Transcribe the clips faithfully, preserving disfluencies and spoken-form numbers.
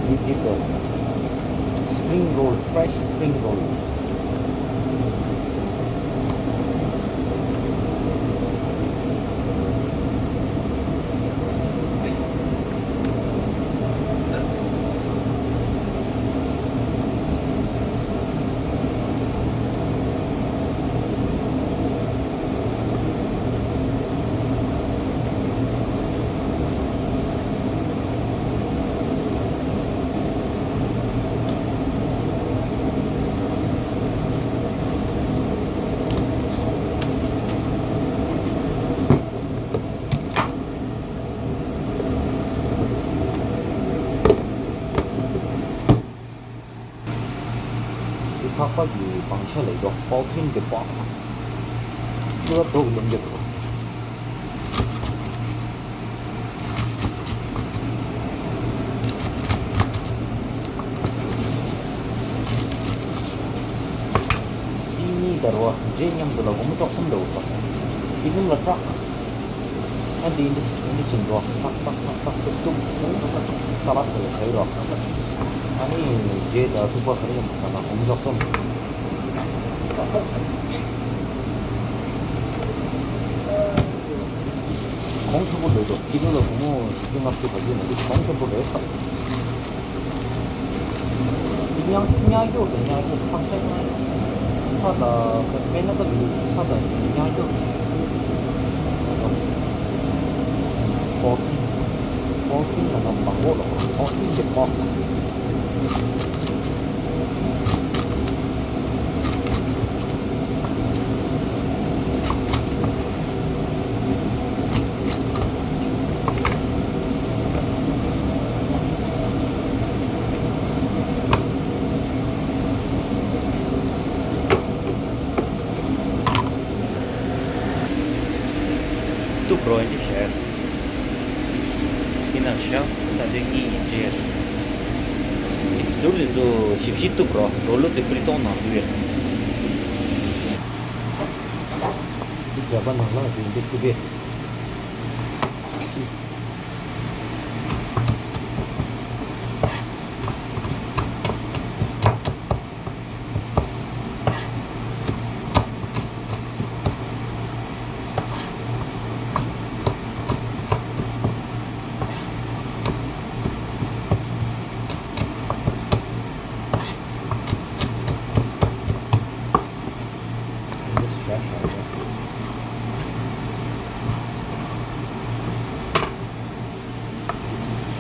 We did the spring roll, fresh spring roll. འདི་ཕག་པ་གི་བང་ཤ་ལས་འགྲོ། པོལ་ཊི་རིན་གྱི་པགས། ཤུ་ག་རྡོག་ལེན་གྱི་འགྲོ། འདི་གཉིས་དར་བ་འདྲེས་མཉམ་དུ་ལ་སྒོར་མོ་བཅུ་གསུམ་འདྲ་བོ་འགྲོ། འདི་སྣུམ་ལ་སྐྲག་ཨ་འདི་འདི་འདི་ཅིག་འགྲོ། ཏག་ཏག་ཏག་ཏག་ཏུག་ཏུག་ས་ལག་དེ་ལ་བྱ་ཡི་རོ། ཨ་ནི་འདྲེས་དང་ཐུག་པ་ག་རེ་ཡིན་ཟེར་ན་སྒོར་མོ་བཅུ་གསུམ། གོང་ཆེན་པོ་རེད་དོ། ཀི་ལོ་ལ་སྒོར་མོ་བཞི་བཅུ་ལྔ་བཅུ་བར་དུ་ནས་གོང་ཆེན་པོ་རེད་ས། འདི་ཉག་ཉག་གཡོག་དང་ཉག་གཡོག་ཕག་ཤ་ཉག་གཡོག་ཚྭ་དང་དཔེར་ན་ད་འདི་ཚྭ་དང་ཉག་གཡོག་པོར་ཊི་རིན། པོར་ཊི་རིན་ལ་ང་མང་པོ་ལ་པོར་ཊི་རིན་གྱི་པོག་གཏུབ་རོགས་ཡིན་ཤག་ཡིན་ན་ཤག་ད་དེ་གཉིས་ཡིན་ཅེར། མི་ཟུར་དེ་ཚོ་ཞིབ་ཞིབ་གཏུབ་རོགས། རོ་ལུ་དེ་པི་ཏོང་ནང་དུ་ཡོད། འདི་རྒྱ་པ་ནང་ལ་དེ་འདི་གཏུབ་པས།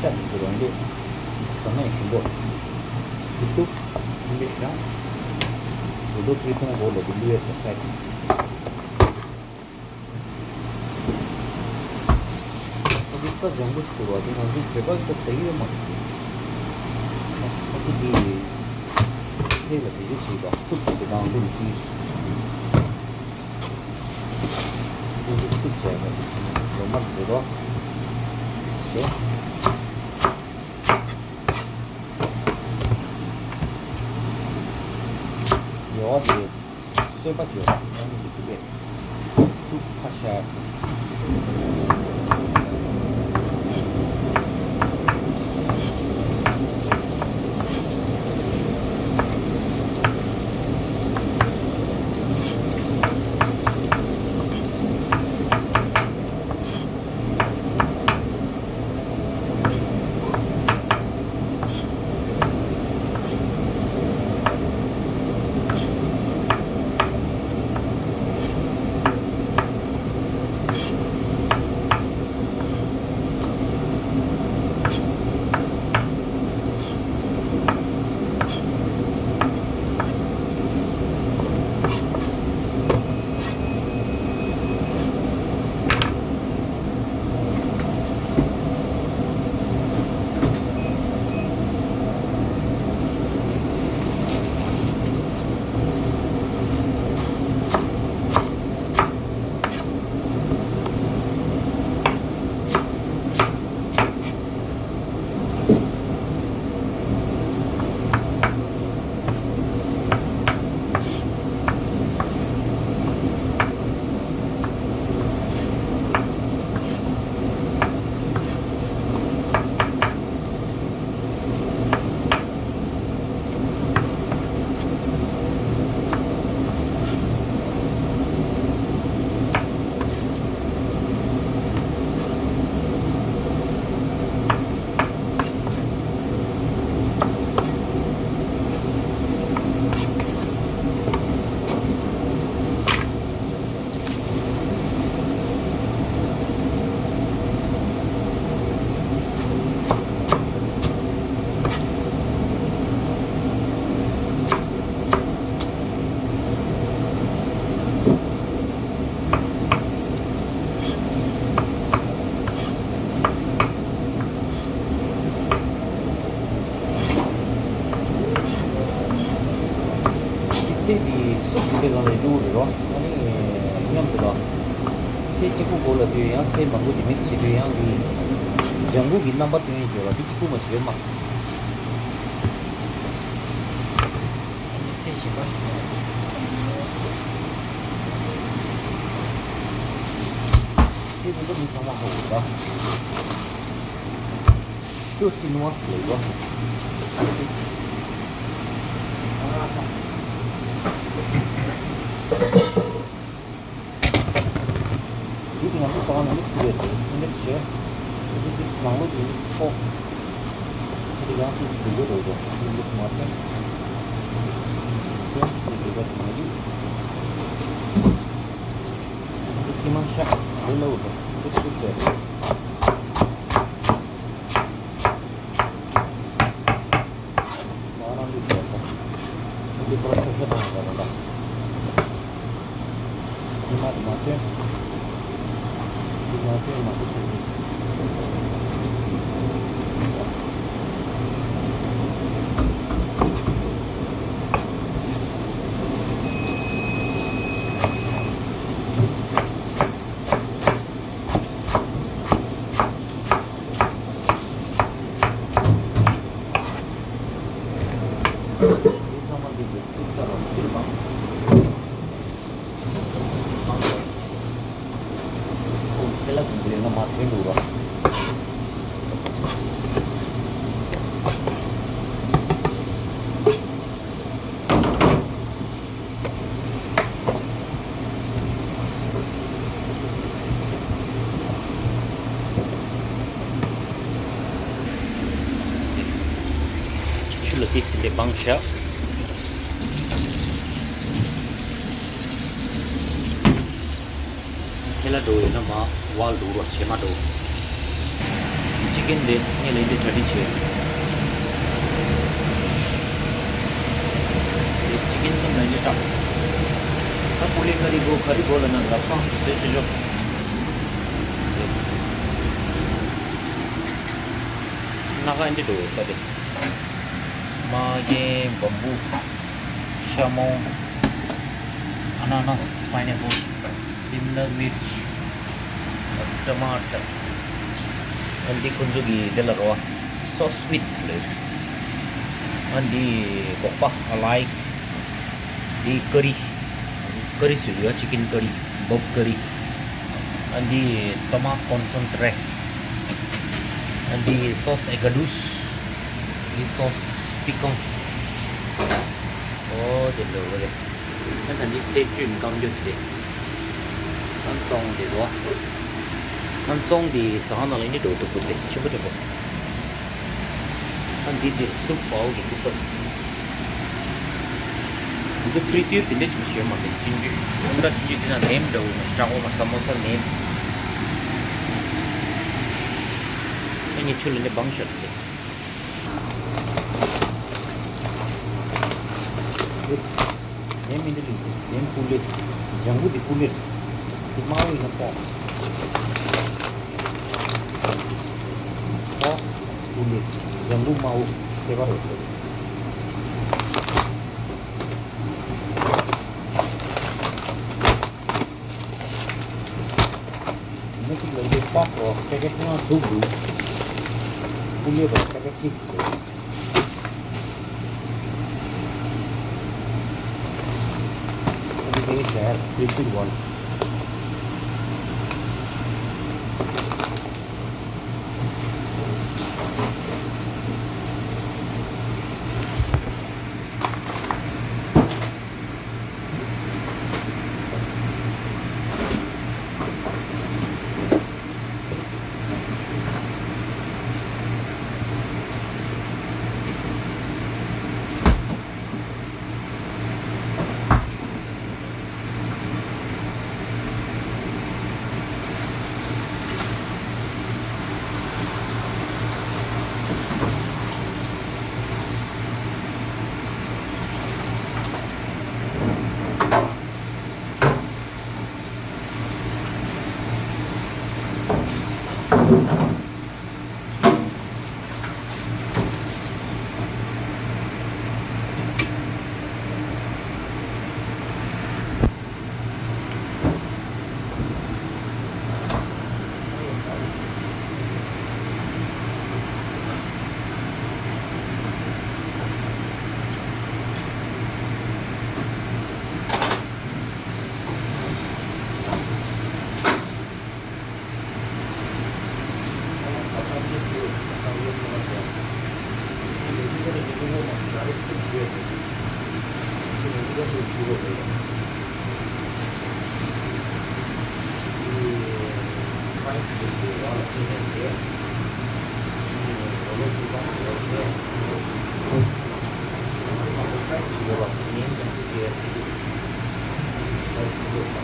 ཤ་འདི་ཚོ་རང་རེད། ཟ་མ་ཡང་ཞིམ་པོ། འདི་ཐུག་ཐུག་འདི་ཤ། འོ་དོ་པི་ཏོང་འོ་ལ་འདི་ལུས་ཡོད་པ་སའི། ཨ་ཙི་རྩ་འཇམ་པོ་ཞིག་འདུག་བ། དེ་ང་ཚོའི་བོད་པ་ཚོ་ཟ་གི་ཡོད་མ་རེད། ཨ་ཙི་འདི་ཚལ་ལ་བེད་སྤྱོད་བྱེད་པ་སུབ་ཀྱི་དེ་དང་འདི་འདི་འདི་སུབ་བྱས་པ་འདི་ལོ་མར་བཟོས་རོགས་བྱས། ཡོ་དེ། སོས་པ་བཅོས་པ་ཡང་མི་འདུག་པས། ཐུག་ཁ་ཤར། ལ་ལས་འགྲོ་རེད་རོ། ཨ་ནི་མཉམ་དུ་ལ་ཚེས་གཅིག་པུ་འགོ་ལ་དུས་ཡང་ཚེས་མང་པོ་ཅིག་མིག་སི་བྱེད་དུས་ཡང་འདི་ལྗང་གུ་གི་རྣམ་པ་སྟོན་བྱས་པ་འདི་གཅིག་པུ་མ་བྱེད་མ། ཚེས་གཞན་པ་ཞིག་ཡོང་། ཚེས་འདི་ཚོ་མི་ཚང་མ་ཧོ་ཡོད་ད། ཅོ་ཅི་ནུ་བ་སི་ལ་ཡོད། འདི་ང་ཚོ་ཟ་བ་ནང་མི་སི་ཀུ་རེད་དེ་ཨིན་ལིས་བྱས། འདི་འདི་ནང་ལོགས་ཀྱི་ཨིན་ལིས་ཕོག་འདི་ཡང་ཅིག་སི་ལུག་རེད་དེ་ཨིན་ལིས་མ་ཚད། འདི་འདི་འདི་འདི་མ་ཡིན། འདི་ཀི་མ་ཤ་འདི་ལ་འུ་ཚོ་ཨིན་ལིས་ཀུ་རེད། ང་རང་ལུས་ཤོར་སོང་། འདི་ཁོ་རང་ཆོག་ཤོག་བཏང་ཡོད་པ་རེད་ད། འདི་མ་འདི་མ་སྟོན། འདི་མ་སྟོན་མ་འདི་ཆོག་གི། འདི་ཚང་མ་འདི་འདི་ཚང་མ་ཕྱིར་མ། ཁེ་ལ་གི་འདི་ཡོད་ན་མ་ཐོན་འདུག་ར། ཆུ་ལ་དེ་སྲིད་ལས་སྦང་བཞག་ཁེ་ལ་འགྲོ་ཡོད་ན་མ་ཝལ་འགྲོ་རོགས་བྱེད་མ་འགྲོ། ཅི་ཀན་དེ་ངས་ལས་འདི་གྲ་སྒྲིག་བྱས། དེ་ཅི་ཀན་དེ་ལས་འདི་བཏང་། ད་ཀུ་ལེ་ཀ་རི་གོ་ཀ་རི་གོ་ལ་ན་རབ་སང་དེ་བྱེད་ཆོག་སྣ་ཁ་འདི་འགྲོ་ཡོད་ད་དེ། མ་གན་བམ་བུ། ཤ་མོང་། ཨ་ན་ནས། པའི་ནེ་པལ། སིམ་ལ་མིར་ཅི། ཊ་མ་ཊར། ཨ་འདི་ཁོ་ཚོ་གི་འདི་ལ་རོ། སོ་སི་སི་ཝིཊ་ལབ། ཨ་འདི་སྒོག་པ་ཨ་ལའི། འདི་ཀ་རི། ཀ་རི་བཟོས་ཡོད། ཅི་ཀན་ཀ་རི། བོབ་ཀ་རི། ཨ་འདི་ཊ་མ་ཊོ་ཀོན་སན་ཏྲེ། ཨ་འདི་སོ་སི་ཨེ་ཀ་ཌུས། འདི་སོ་སི་པི་ཀང་། ཨོ་དེ་འདྲ་བོ་རེད། ཨ་ད་འདི་ཚེས་བཅུའི་བཀའ་འགྱུར་དེ་རེད། ཨ་བཙོང་དེ་རོ། ཨ་བཙོང་དེ་ཟ་ཁང་ནང་ལ་འདི་འགྲོ་འདུག་གོ་དེ་ཆེན་པོ་ཆེན་པོ། ཨ་འདི་འདིར་སུབ་པའོ་གི་ཐུག་པ། ང་ཚོ་ཕི་རི་ཏིར་དེ་འདྲ་ཅིག་ཞོན་མ་དེ་ཅིན་ཅུ། ཨ་འདྲ་ཅིན་ཅུ་དེ་ན་ནེམ་འདྲ་བོ་མ་ཤི་ཀྲག་འོ་མ་ས་མོ་ས་ནེམ། ཨ་ངས་ཆུ་ལ་འདི་སྦང་ཤར་དེ། ནས་མི་འདི་ལུག་ནས་ཀུ་ལེ། ལྗང་གུ་འདི་ཀུ་ལེ། འདི་དམར་པོ་ཡིན་ན་ཕོ། ཕོ། ཀུ་ལེ། ལྗང་གུ་དམར་པོ་ཁྱད་པར་རེད། མི་གཅིག་ལ་འདི་པགས་རོ་པེ་ཀེ་ཊི་ལྔ་འདུག་འདུག་ཀུ་ལེ་རོ་པེ་ཀེ་ཊི་གཅིག་བཟོས། Let me finish that. Please do one. ཁྱེད་མང་པོ་ཅིག་ཡོད་པ། ས་ཆ་ག་བ་ཡིན་ན་རྩ་བ་འདྲ་བ་ཆགས་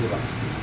ཡོད་པ།